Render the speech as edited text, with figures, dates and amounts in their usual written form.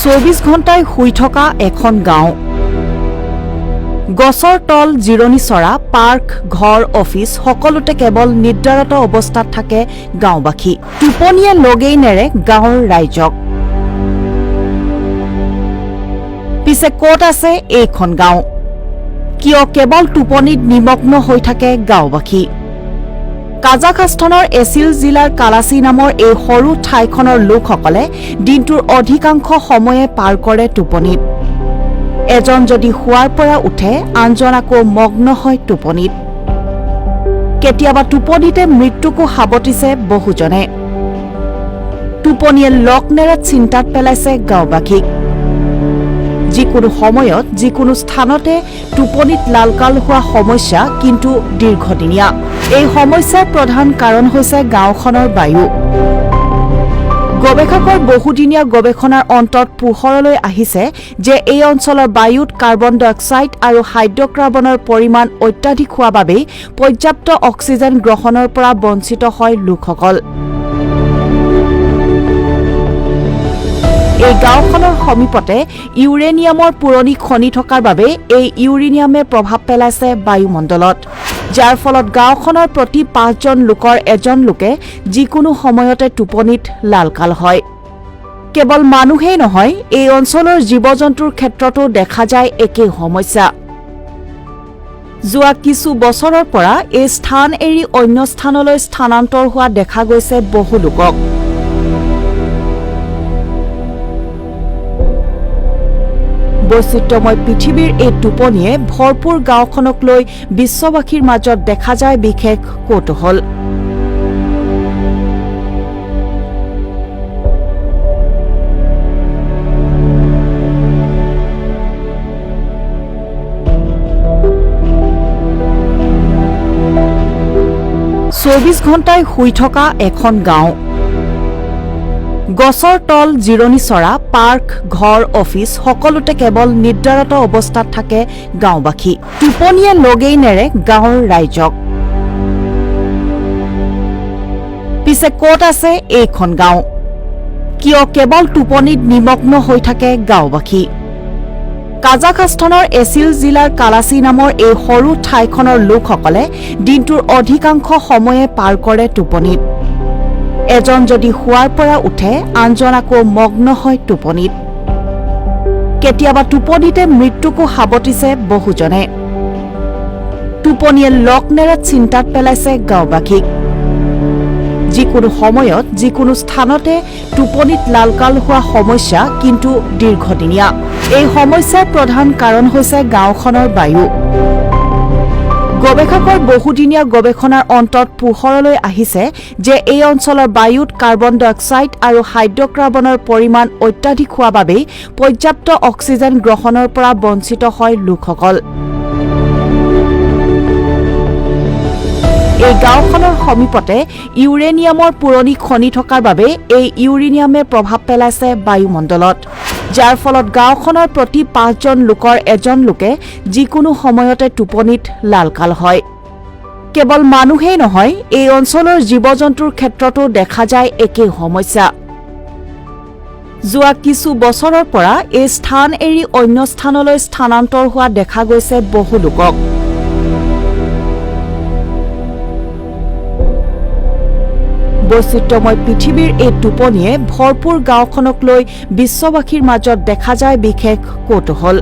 24 ঘণ্টাই শুই থকা এখন গাঁও। গছৰ তল, জিৰণি চৰা, পাৰ্ক, ঘৰ, অফিচ সকলোতে কেৱল নিদ্ৰাৰত অৱস্থাত থাকে গাঁওবাসী। টোপনিয়ে লগেই নেৰে গাঁৱৰ ৰাইজক। পিছে ক'ত আছে এইখন গাঁও? কিয় কেৱল টোপনিত নিমগ্ন হৈ থাকে গাঁওবাসী? কাজাখাস্তানৰ এচিল জিলাৰ কালাচি নামৰ এই সৰু ঠাইখনৰ লোকসকলে দিনটোৰ অধিকাংশ সময়ে পাৰ কৰে টোপনিত। এজন যদি শোৱাৰ পৰা উঠে, আনজন আকৌ মগ্ন হয় টোপনিত। কেতিয়াবা টোপনিতে মৃত্যুকো সাৱটিছে বহুজনে। টোপনিয়ে লগ নেৰাত চিন্তাত পেলাইছে গাঁওবাসীক। যিকোনো সময়ত যিকোনো স্থানতে টোপনিত লালকাল হোৱা সমস্যা কিন্তু দীৰ্ঘদিনীয়া। এই সমস্যাৰ প্ৰধান কাৰণ হৈছে গাঁওখনৰ বায়ু। গৱেষকৰ বহুদিনীয়া গৱেষণাৰ অন্তত পোহৰলৈ আহিছে যে এই অঞ্চলৰ বায়ুত কাৰ্বন ডাই অক্সাইড আৰু হাইড্ৰকাৰ্বনৰ পৰিমাণ অত্যাধিক হোৱা বাবেই পৰ্যাপ্ত অক্সিজেন গ্ৰহণৰ পৰা বঞ্চিত হয় লোকসকল। এই গাঁওখনৰ সমীপতে ইউৰেনিয়ামৰ পুৰণি খনি থকাৰ বাবে এই ইউৰেনিয়ামে প্ৰভাৱ পেলাইছে বায়ুমণ্ডলত, যাৰ ফলত গাঁওখনৰ প্ৰতি 5জন লোকৰ এজন লোকে যিকোনো সময়তে টোপনিত লালকাল হয়। কেৱল মানুহেই নহয়, এই অঞ্চলৰ জীৱ-জন্তুৰ ক্ষেত্ৰতো দেখা যায় একেই সমস্যা। যোৱা কিছু বছৰৰ পৰা এই স্থান এৰি অন্য স্থানলৈ স্থানান্তৰ হোৱা দেখা গৈছে বহু লোকক। বৈচিত্ৰ্যময় পৃথিৱীৰ এই টোপনিয়ে ভৰপূৰ গাঁওখনক লৈ বিশ্ববাসীৰ মাজত দেখা যায় বিশেষ কৌতূহল। চৌবিশ ঘণ্টাই শুই থকা এখন গাঁও। গছৰ তল, জিৰণি চৰা, পাৰ্ক, ঘৰ, অফিচ সকলোতে কেৱল নিদ্ৰাৰত অৱস্থাত থাকে গাঁওবাসী। টোপনিয়ে লগেই নেৰে গাঁৱৰ ৰাইজক। পিছে ক'ত আছে এইখন গাঁও? কিয় কেৱল টোপনিত নিমগ্ন হৈ থাকে গাঁওবাসী? কাজাখাস্তানৰ এচিল জিলাৰ কালাচি নামৰ এই সৰু ঠাইখনৰ লোকসকলে দিনটোৰ অধিকাংশ সময়ে পাৰ কৰে টোপনিত। এজন যদি শোৱাৰ পৰা উঠে, আনজন আকৌ মগ্ন হয় টোপনিত। কেতিয়াবা টোপনিতে মৃত্যুকো সাৱটিছে বহুজনে। টোপনিয়ে লগ নেৰাত চিন্তাত পেলাইছে গাঁওবাসীক। যিকোনো সময়ত যিকোনো স্থানতে টোপনিত লালকাল হোৱা সমস্যা কিন্তু দীৰ্ঘদিনীয়া। এই সমস্যাৰ প্ৰধান কাৰণ হৈছে গাঁওখনৰ বায়ু। গৱেষকৰ বহুদিনীয়া গৱেষণাৰ অন্তত পোহৰলৈ আহিছে যে এই অঞ্চলৰ বায়ুত কাৰ্বন ডাই অক্সাইড আৰু হাইড্ৰকাৰ্বনৰ পৰিমাণ অত্যাধিক হোৱা বাবেই পৰ্যাপ্ত অক্সিজেন গ্ৰহণৰ পৰা বঞ্চিত হয় লোকসকল। এই গাঁওখনৰ সমীপতে ইউৰেনিয়ামৰ পুৰণি খনি থকাৰ বাবে এই ইউৰেনিয়ামে প্ৰভাৱ পেলাইছে বায়ুমণ্ডলত, যাৰ ফলত গাঁওখনৰ প্ৰতি 5জন লোকৰ এজন লোকে যিকোনো সময়তে টোপনিত লালকাল হয়। কেৱল মানুহেই নহয়, এই অঞ্চলৰ জীৱ-জন্তুৰ ক্ষেত্ৰতো দেখা যায় একেই সমস্যা। যোৱা কিছু বছৰৰ পৰা এই স্থান এৰি অন্য স্থানলৈ স্থানান্তৰ হোৱা দেখা গৈছে বহু লোকক। বৈচিত্ৰ্যময় পৃথিৱীৰ এই টোপনিয়ে ভৰপূৰ গাঁওখনক লৈ বিশ্ববাসীৰ মাজত দেখা যায় বিশেষ কৌতূহল।